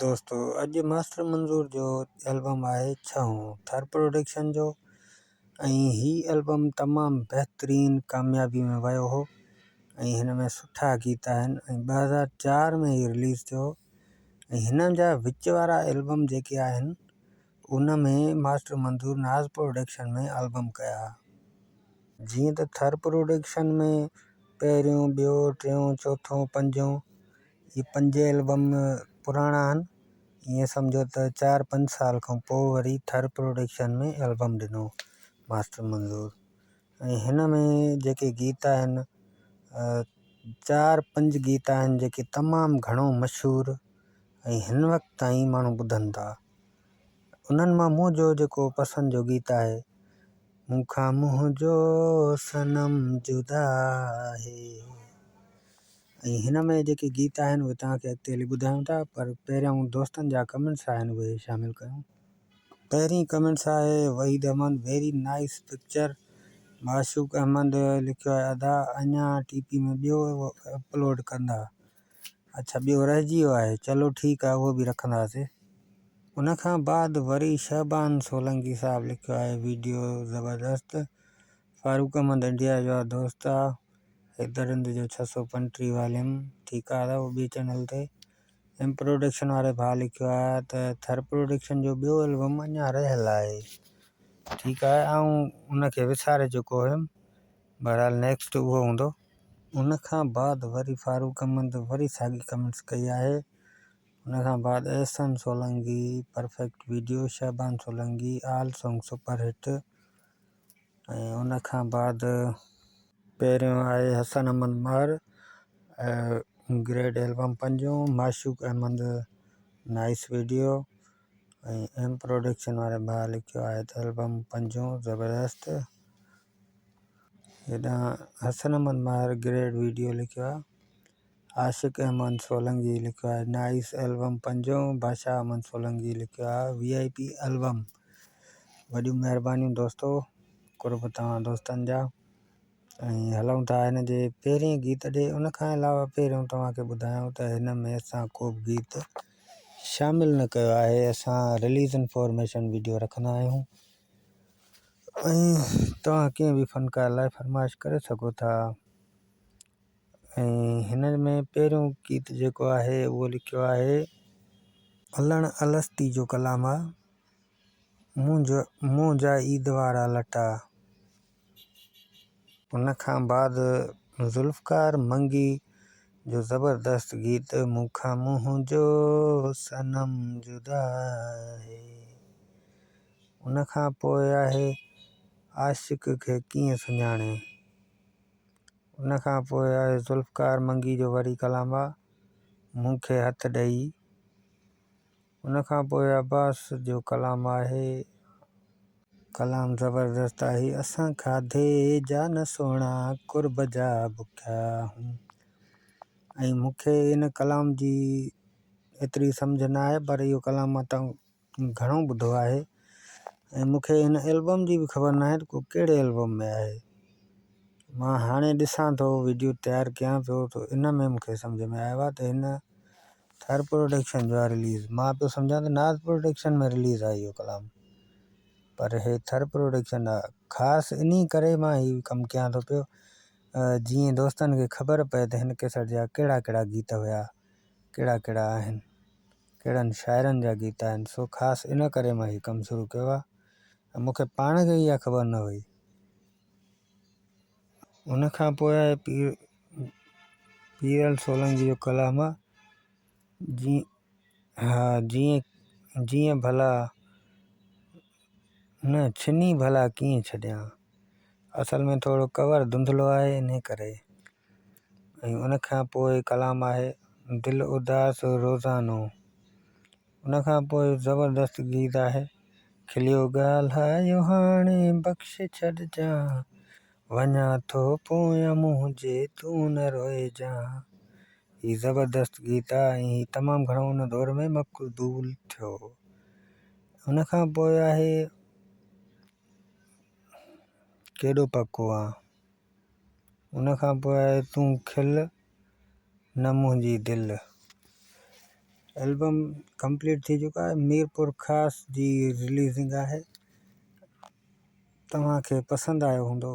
دوستو اڄ ماسٽر منظور جو البم آهي ڇهون ٿر پروڊڪشن جو ۽ هي البم تمام بهترين ڪاميابي ۾ ويو هو ۽ هن ۾ سٺا گيت آهن ۽ 2004 ۾ هي رليز ٿيو ۽ هن جا وچ وارا البم جيڪي آهن ان ۾ ماسٽر منظور ناز پروڊڪشن ۾ البم ڪيا. جيئن ته ٿر پروڊڪشن ۾ پهريون، ٻيو، ٽيون، چوٿون، پنجون اهي پنج البم پراڻا آهن. ائين سمجهو ته چار پنج سال کان پوء وري ٿر پروڊڪشن ۾ البم ڏنو ماسٽر منظور ۽ هن ۾ جيڪي گيت آهن چار پنج گيت آهن جيڪي تمام گهڻو مشهور ۽ هن وقت تائين ماڻهو ٻڌن ٿا. انهن مان منهنجو جيڪو پسند جو گيت آهي مون کان منهنجو صنم جدا آهي ۽ هن ۾ جيڪي گيت آهن اهي توهان کي اڳتي هلي ٻڌايون ٿا پر پهريون دوستن جا ڪمينٽس آهن اهي شامل ڪيون. پهرين ڪمينٽس آهي Waheed Ahmed very nice picture Mashooq Ahmed لکيو آهي ادا اڃا ٽي پي ۾ ٻيو اپلوڊ ڪندا. اڇا ٻيو رهجي ويو آهي چلو ٺيڪ آهي اهو به رکنداسي. ان کان بعد وري شهبان سولنگي صاحب لکيو آهي ويڊيو زبردست فاروق احمد انڊيا جو آ دوست آ حيدر رند جو 635 واليم ٺيڪ آ اهو ٻي چينل تي ايم پروڊڪشن واري ڀاء لکيو آ ته ٿر پروڊڪشن جو ٻيو البم اڃا رهيل آهي ٺيڪ آهي آئون ان کي وساري چڪو هيم بهرحال نيڪسٽ اهو هوندو. ان کان بعد وري فاروق احمد وري ساڳي ڪمينٽس ڪئي آهي ان کان بعد Ahsan Solangi perfect video Shahban Solangi all song super hit ۽ ان کان بعد پهريون آهي حسن احمد مهر گريڊ البم پنجون Mashooq Ahmed nice video ۽ M production واري ڀاء لکيو آهي ته البم پنجون زبردست. هيڏانهن حسن احمد ماهر گريٽ ويڊيو لکيو آهي. عاشق احمد سولنگي لکيو آهي نائيس البم پنجون بادشاهه احمد سولنگي لکيو آهي وي آء پي البم وڏيون مهربانيون دوستو قرب توهان دوستن جا ۽ هلون ٿا هن جي پهرين گيت ڏي ان کان علاوه پهريون توهان کي ٻڌايان ته هن ۾ اسان ڪو به گيت شامل نه ڪيو آهي اسان رليز انفارميشن ويڊيو رکندا آهيون ۽ توهان ڪنهن به فنڪار لاء فرمائش ڪري سگهو ٿا ۽ هن ۾ پهريون گيت جيڪو آهي اهو لکيو آهي. الڻ الستي جو ڪلام آ منهنجو منهنجا عيد وارا لٽا. ان کان بعد ذوالفقار منگي جو زبردست گيت مون کان منهنجو صنم جدا آهي. ان کان پوء آهي عاشق کي ڪيئن سڃاڻي. ان کان پوء آهي ذوالفقار منگي جو وري ڪلام آ مون کي هٿ ڏئي. ان کان پوء عباس جو ڪلام آهي. ڪلام زبردست آهي اسان کاڌي جا نه سهڻا قرب جا بکيا هون ۽ مون کي ان ڪلام جي ايتري سمجهه نه آهي پر اهو ڪلام مان گهڻو ٻڌو آهي ۽ مون کي هن البم جي به خبر ناهي ته ڪو ڪهڙي البم ۾ آهي مان هاڻي ڏسان ٿو ويڊيو تيار ڪيان پيو ته ان ۾ مون کي سمجهه ۾ آيو آهي ته هن ٿر پروڊڪشن جو آهي رليز مان پيو سمجهان ته ناز پروڊڪشن ۾ رليز آهي اهو ڪلام پر هي ٿر پروڊڪشن آهي خاص انهي ڪري مان هي ڪم ڪيان ٿو پيو جيئن دوستن کي خبر پئي ته هن ڪيسٽ جا ڪهڙا ڪهڙا گيت هيا ڪهڙا ڪهڙا آهن. ڪهڙن شاعرن جا گيت آهن سو خاص ان ڪري مان هي ڪم شروع ڪيو آهي ۽ مون کي پاڻ کي اها خبر نه هئي. ان کان پوء آهي پير پيرل سولنگي جو ڪلام آهي جيئن ها جيئن جيئن ڀلا نه ڇني ڀلا ڪيئن ڇڏيان اصل ۾ ٿورو ڪور ڌنڌلو آهي انهي ڪري. ۽ ان کان پوء ڪلام آهي دل اداس روزانو ان کان پوء زبردست گيت آهي کليو ڳالهايو هاڻي بخش ڇڏجان وڃان ٿو پويان منهنجي تون نه روئجان هي زبردست گيت آهي ۽ هي تمام گهڻو ان دور ۾ مقبول ٿيو ان کان پوء آهي ڪيڏو پڪو آن ان کان پوء آهي تون کل نه منهنجي دل. البم ڪمپليٽ ٿي چڪو آهي. ميرپورخاص جي رليزنگ آهي. توهان کي پسند آيو هوندو.